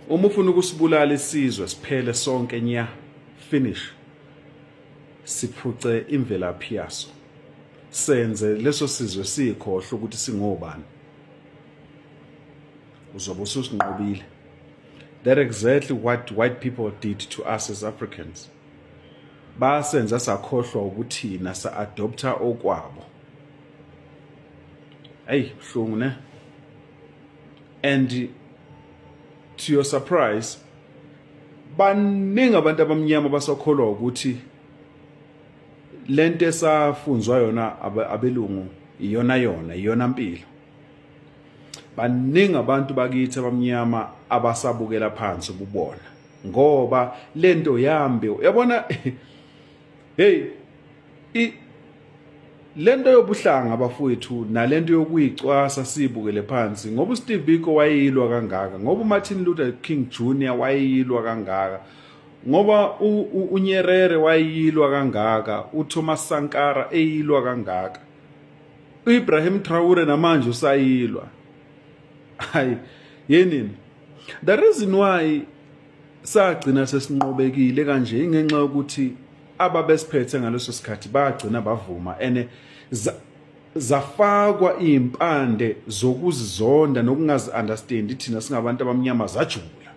Uma ufuna ukusibulala isizwe siphele sonke nya, finish, siphuce imvelaphi yaso, senze leso sizwe sikhohlwe ukuthi singobani, uzobe ususinqobile. That exactly what white people did to us as Africans. Basenza sakhohlwa ukuthina, sa-adopta okwabo. Eyi, buhlungu ne. And to your surprise, baningi abantu abamnyama basakholwa ukuthi lento esafunzwa yona abelungu iyona yona iyona mpilo. Baningi abantu bakithi abamnyama abasabukela phansi ububona, ngoba lento yambi, uyabona. Hey, lento yobuhlanga, bafowethu, nalento yokuyicwasa sibukele phansi, ngoba uSteve Biko wayeyilwa kangaka, ngoba uMartin Luther King Jr wayeyilwa kangaka, ngoba uNyerere wayeyilwa kangaka, uThomas Sankara eyilwa kangaka, uIbrahim Traore namanje usayilwa. Hayi yenini, the reason why sagcina sesinqobekile kanje ingenxa yokuthi ababesiphethe ngaleso sikhathi bagcina bavuma ene zafakwa izimpande zokuzizonda nokungazi understand thina singabantu abamnyama, zajula.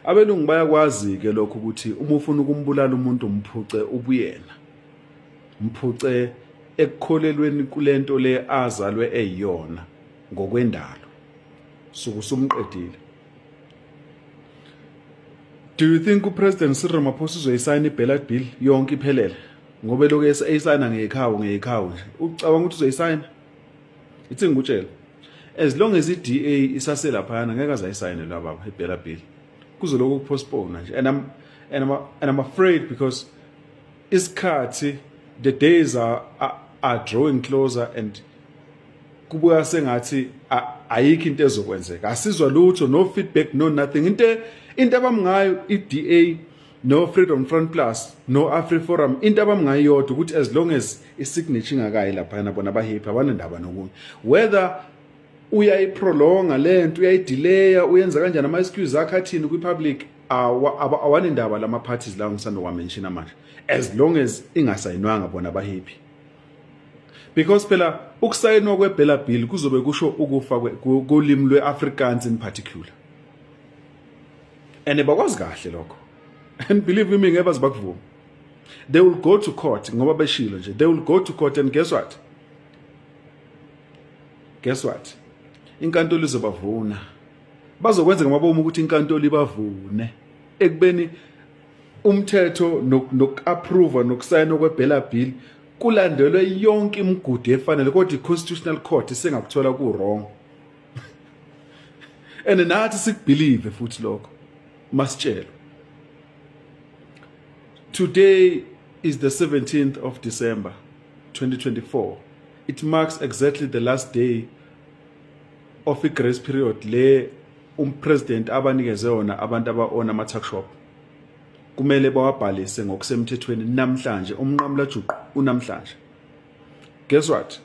Abelungu bayakwazi ke lokho, ukuthi uma ufuna ukumbulala umuntu, umphuce ubuyena, mphuce ekukholelweni kulento le azalwe eyiyona ngokwendalo, suku usumqedile. Do you think uPresident Cyril Ramaphosa uzoyisayina iBELA Bill yonke iphelele, ngoba elokhu eyisayina ngeyikhawu ngeyikhawu nje? Ucabanga ukuthi uzoyisayina? Ithi ngikutshela, as long as i-DA isaselaphayana, ngeke azayisayine la baba iBELA Bill. Kuzolokhu kupostpone nje, and I'm afraid because isikhathi, the days are drawing closer and kubuka sengathi ayikho into ezokwenzeka. Asizwa lutho, no feedback, no nothing. Into abamngayo i-DA no Freedom Front Plus no AfriForum, into abamngayo yodwa ukuthi as long as isignature ingakayi laphayana, bona bahappy, abanendaba nokunye. Whether uyayiprolonga lento, uyayidelaya, uyenza kanjani, ama-excuse akhe athini kwi-public, awanendaba lama parties la ngisanda kwamention manje. As long as ingasayinwanga, bona bahappy, because phela ukusayinwa kweBELA Bill kuzobe kusho ukufa kolimi lwe-Afrikaans in particular, and bakwazi kahle lokho. And believe me, ngeke baze bakuvuma. They will go to court, ngoba beshilo nje they will go to court. And guess what, guess what? Inkantolo izobavuna. Bazokwenza ngamabomu ukuthi inkantolo ibavune ekubeni umthetho noku-approve nokusayinwa kweBELA Bill kulandelwe yonke imigudu efanele, kodwa i-Constitutional Court isengakuthola ku-wrong and nathi sikubelieve futhi lokho masitshelwe. Today is the 17th of December 2024. It marks exactly the last day of i-grace period le umpresident abanikeze yona abantu aba-own ama-tuck shop. Kumele bawabhalise ngokusemthethweni namhlanje, umnqamulajuqu unamhlanje. Guess what?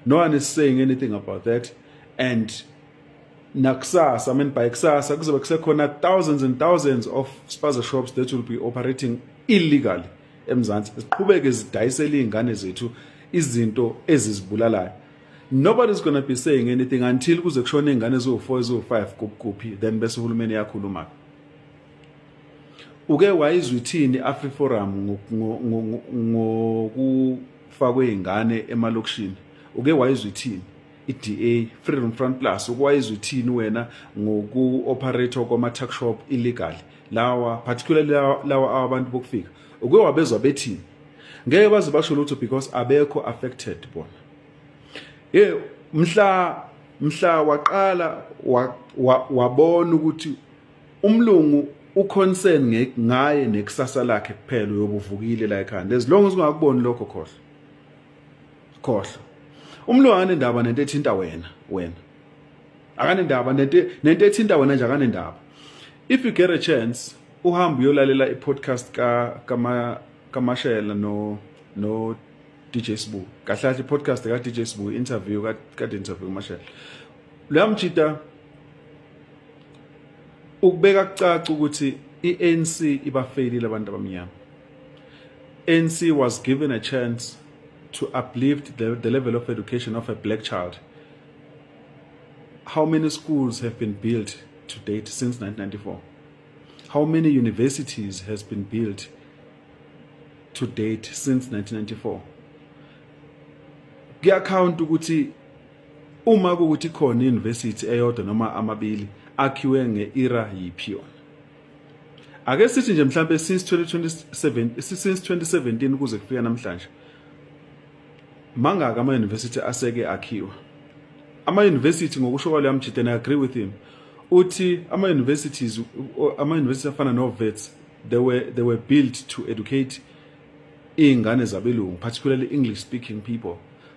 No one is saying anything about that. And nakusasa, I mean by kusasa, kuzobe kusekhona thousands and thousands of spaza shops that will be operating illegally eMzansi, ziqhubeke zidayisele iy'ngane zethu izinto ezizibulalayo. Nobody's gonna be saying anything until kuze kushone iy'ngane eziwu-4, eziwu-5 kuphi, then bese uhulumeni yakhuluma. Uke wayizwa ithini AfriForum ngokufakwe iy'ngane emalokishini? Uke wayizwa ithini i-DA, Freedom Front Plus? Uke wayizwa ithini wena ngoku-operate kwama-tuck shop illegally lawa, particularly lawa abantu bokufika? Uke wabezwa bethini? Ngeke baze basho lutho because abekho affected bona. Ye mhla waqala wabona ukuthi umlungu uconcern ngaye nekusasa lakhe kuphela, uyobuvukile la ekhanda. As long as ungakuboni lokho, khohlwa, khohlwa. Umlungu akanendaba nento ethinta wena. Wena akanendaba nento ethinta wena nje, akanendaba. If you get a chance, uhambe uyolalela i-podcast ka kama kaMashela no DJ Sbu. Kahle kahle i-podcast ka DJ Sbu, interview ka interview kaMashela loya mjita. Ukubeka kucaca ukuthi i-ANC ibafeyilile abantu abamnyama. ANC was given a chance to uplift the level of education of a black child. How many schools have been built to date since 1994? How many universities has been built to date since 1994? Kuya-count ukuthi uma kuwukuthi khona i-university eyodwa noma amabili akhiwe nge-era yiphi yona. Ake sithi nje mhlambe since 2027, since 2017 kuze kufika namhlanje, mangaka ama-university aseke akhiwa? Ama-university, ngokusho kwalo mjita, and I agree with him, uthi ama-university afana no-Wits, they were built to educate iy'ngane zabelungu, particularly English speaking people.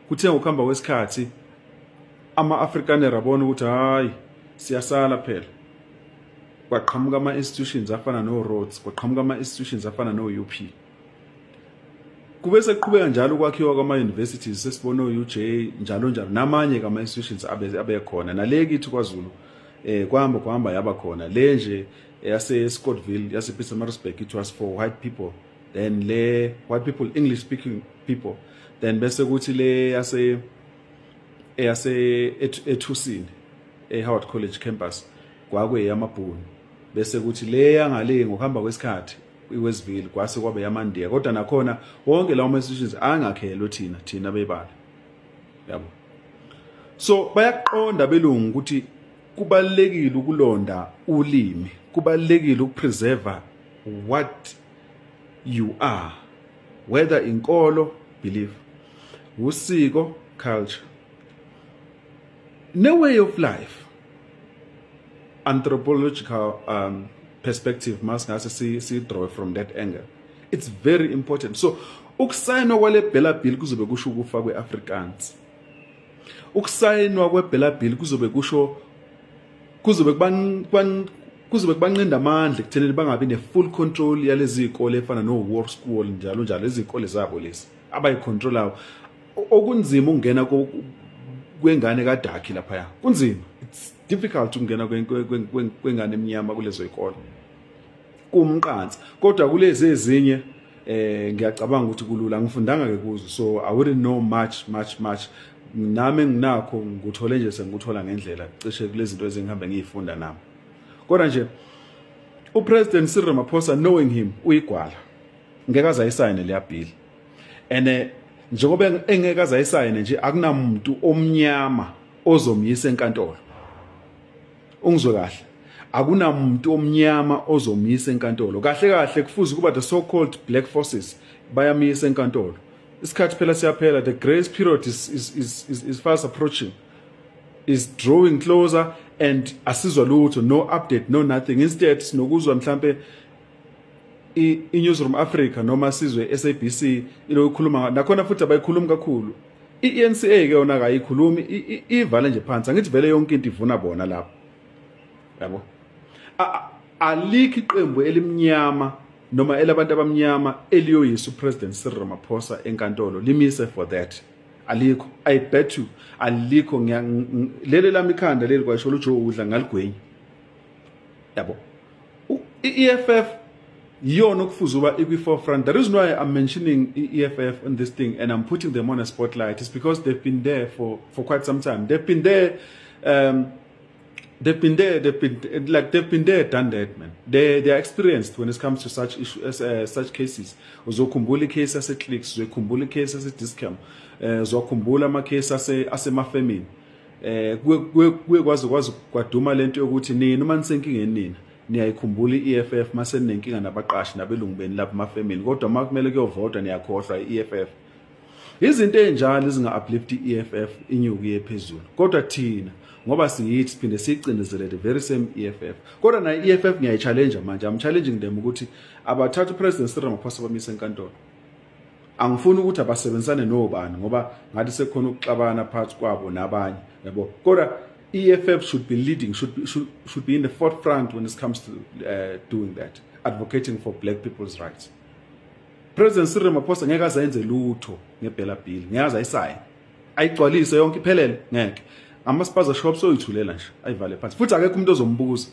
Kuthe ngokuhamba kwesikhathi ama-Afrikaner abona ukuthi hayi, siyasala phela, kwaqhamuka ama-institutions afana no-Rhodes, kwaqhamuka ama-institutions afana no-UP. Kube sekuqhubeka njalo ukwakhiwa kwama-universities, sesibona o-UJ njalo njalo, namanye-ke ama-institutions abe khona nale kithi KwaZulu. Kwahamba kwahamba yaba khona le nje yase Scottville, yase Pietermaritzburg. It was for white people then, le white people, English speaking people then. Bese kuthi le yase eThusini, eHoward College campus, kwakuyamabhunu. Bese kuthi le yangale ngokuhamba kwesikhathi iWestville kwase kwabe yamandiya. Kodwa nakhona wonke lawo institutions angakhelwe thina bebala, yabo. So bayaqonda belungu ukuthi kubalekile ukulonda ulimi, kubalekile ukupreserve what you are, whether inkolo, belief, usiko, culture, no way of life, anthropological perspective. Masingase si draw from that angle, it's very important. So ukusayinwa kwale BELA Bill kuzobe kusho ukufa kweAfrikaans. Ukusayinwa kweBELA Bill kuzobe kusho kuzobe kubanqinda amandla ekuthenini bangabi ne-full control yalezi zikole efana no-Hoërskool njalo njalo, izikole zabo lezi abayicontrolayo, okunzima ukungena kwengane kadarkie laphaya. Kunzima, it's difficult ukungena kwengane emnyama kulezo zikole, kumqansa. Kodwa kulezi ezinye ngiyacabanga ukuthi kulula. Ngifundanga ke kuzo, so I wouldn't know much much much. Nami enginakho ngikuthole nje, sengikuthola ngendlela cishe kulezi zinto ezingihambe ngiyifunda nami. Kodwa nje uPresident Cyril Ramaphosa, knowing him, uyigwala, ngeke aze ayisayine leya bill. And njengoba engeke aze ayisayine nje, akunamuntu omnyama ozomyisa enkantolo. Ungizwe kahle, akunamuntu omnyama ozomyisa enkantolo. Kahle kahle kufuze kuba the so called black forces bayamyisa enkantolo. Isikhathi phela siyaphela. The grace period is fast approaching, is drawing closer, and asizwa lutho, no update, no nothing. Instead sinokuzwa mhlambe i-Newsroom Africa noma sizwe SABC ilo ikhuluma nakhona, futhi abayikhulumi kakhulu. I-eNCA ke yona akayikhulumi, ivale nje phansi. Angithi vele yonke into ivuna bona lapho, yabo. Alikho iqembu elimnyama noma elabantu abamnyama eliyoyisa uPresident Cyril Ramaphosa enkantolo limise for that. Alikho, I bet you alikho. Leli lami ikhanda leli, kwasho uJoe udla ngaligwenya, yabo. I-EFF iyona okufuze uba ikwi-forefront. The reason why I'm mentioning i-EFF on this thing and I'm putting them on a spotlight is because they've been there for quite some time. They've been there, they've been there, they've been like, they've been there, done that, man. They are experienced when it comes to such issues, such cases. Uzokhumbula icase yase Clicks, uzokhumbula icase yase Dis-Chem, uzokhumbula ama case asemafemini. Kuye kwaze kwaduma lento yokuthi nina uma nisenkingeni nina niyayikhumbula i-EFF mase ninenkinga nabaqashi nabelungu beni lapha emafemini, kodwa uma kumele kuyovotwa niyakhohlwa i-EFF. Izinto ey'njalo ezinga-uplift i-EFF inyuke iye phezulu. Kodwa thina ngoba siyithi siphinde siyicindezele the very same EFF. Kodwa nayo i-EFF ngiyayi-challenge manje, I'm challenging them ukuthi abathathe uPresident Cyril Ramaphosa bamise enkantolo. Angifuni ukuthi abasebenzisane nobani ngoba ngathi sekukhona ukuxabana phakathi kwabo nabanye, yabo. Kodwa EFF should be leading, should be in the forefront when it comes to doing that, advocating for black people's rights. President Cyril Ramaphosa ngeke aze ayenze lutho ngeBELA Bill, ngeke aze ayisayine ayigcwalise yonke iphelele, ngeke. Ama-spaza shops oyithulela nje, ayivale phansi, futhi akekho umuntu ozombuza.